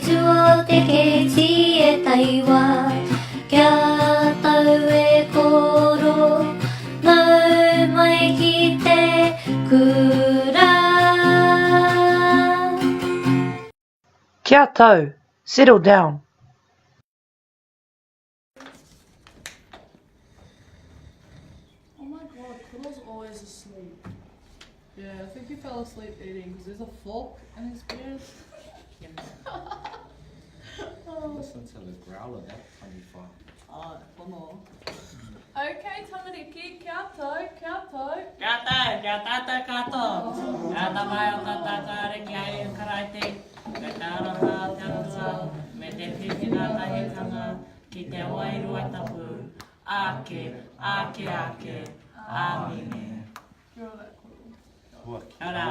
tua o te kēti e taua Kia tau e koro Nau mai ki te kura. Kia tau, settle down. Oh my god, Koro's always asleep. Yeah, I think he fell asleep eating because there's a fork in his beard. Listen to the growl of that taniwha. Ah, pono. Okay, tamariki, kia tau, kia tau. Kia tau, kia tātou katoa. Kia tamae o tā tātou Ariki a Ihu Karaiti, me te aroha o te Atua, me te whiwhinga tahitanga ki te Wairua Tapu, āke, āke, āke. Āmine. Kia ora, koro. Kia ora.